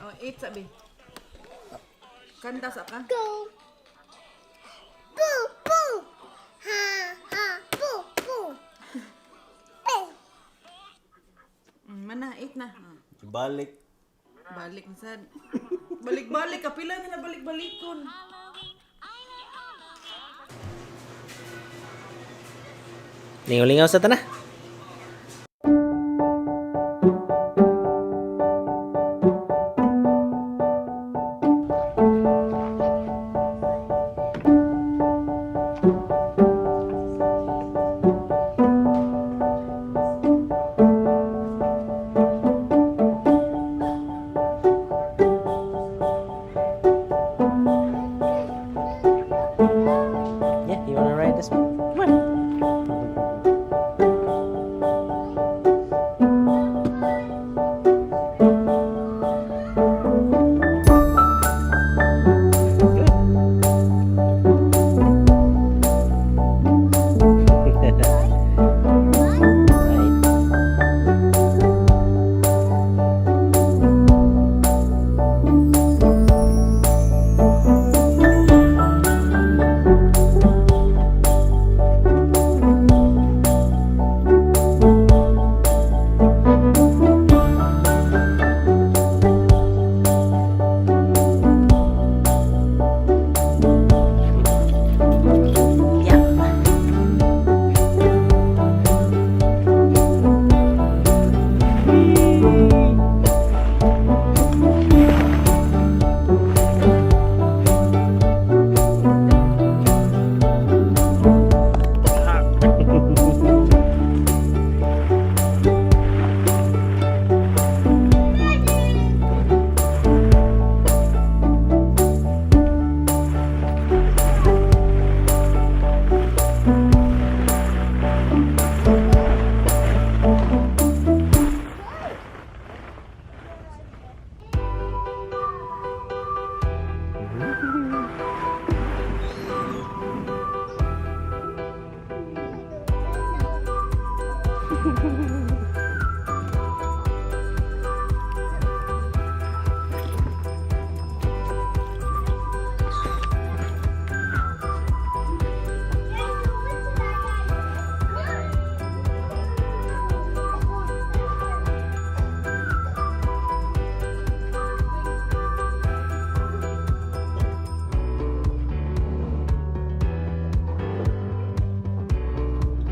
Oh, eat sabi. Kanta sa ka. Go. Boo, boo. Ha, ha, boo, boo. Eh. Mana, eat na. Ah, Balik. Balik na sad. Balik-balik, kapila na na balik-balikon. Lingaw-lingaw sa tana. Yeah, you wanna ride this one? Come on. Good.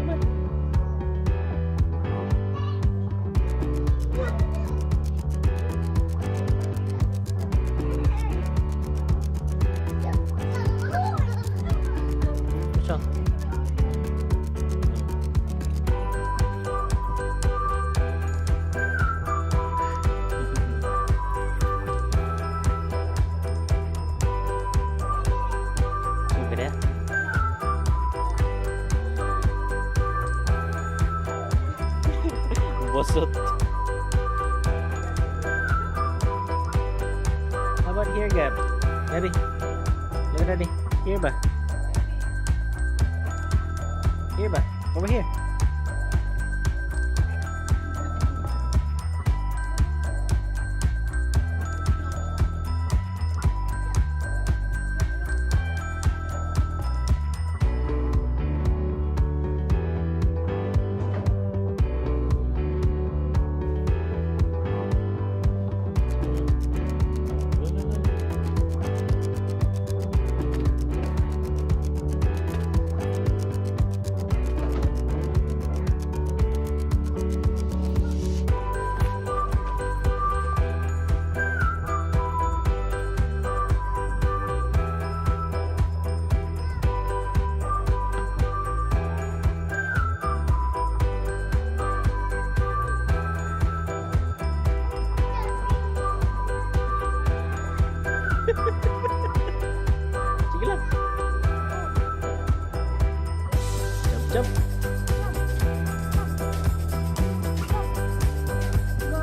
Right. Yeah. What's wrong? Look at that. Busot. How about here, Gab? Daddy. Look at Daddy. Here ba? Here ba? Over here. Go, go, go. Sige lang. Jump, jump. Go.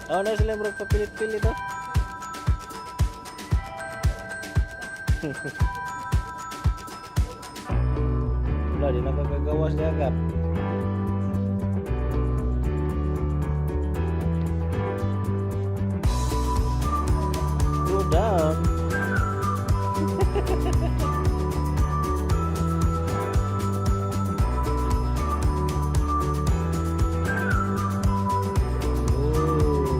Oh, na sila murag papilit-pilit oh. Wala, di na kagagawas niya kap. Go down. Oh.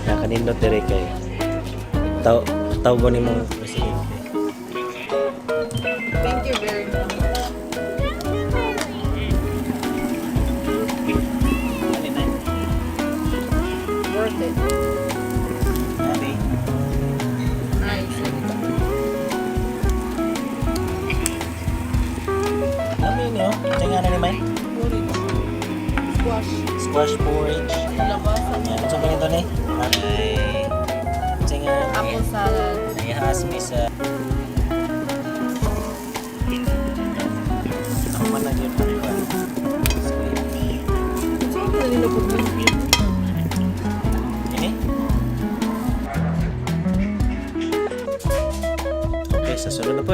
Nakanindot dire kay taw tawgon ni mong presidente. Thank you very much. Ano na? Worth it. Abi. Nice. Lami niyo. Tingnan na ni May. Porridge. Squash. Squash porridge. Kalabasa. Yan, so ganito ni. Ay. Tingnan. Apple salad. Ihas mi sa Ako man na yun, di ba? Saan ka nila po? Ini? Okay, sa sunod na po.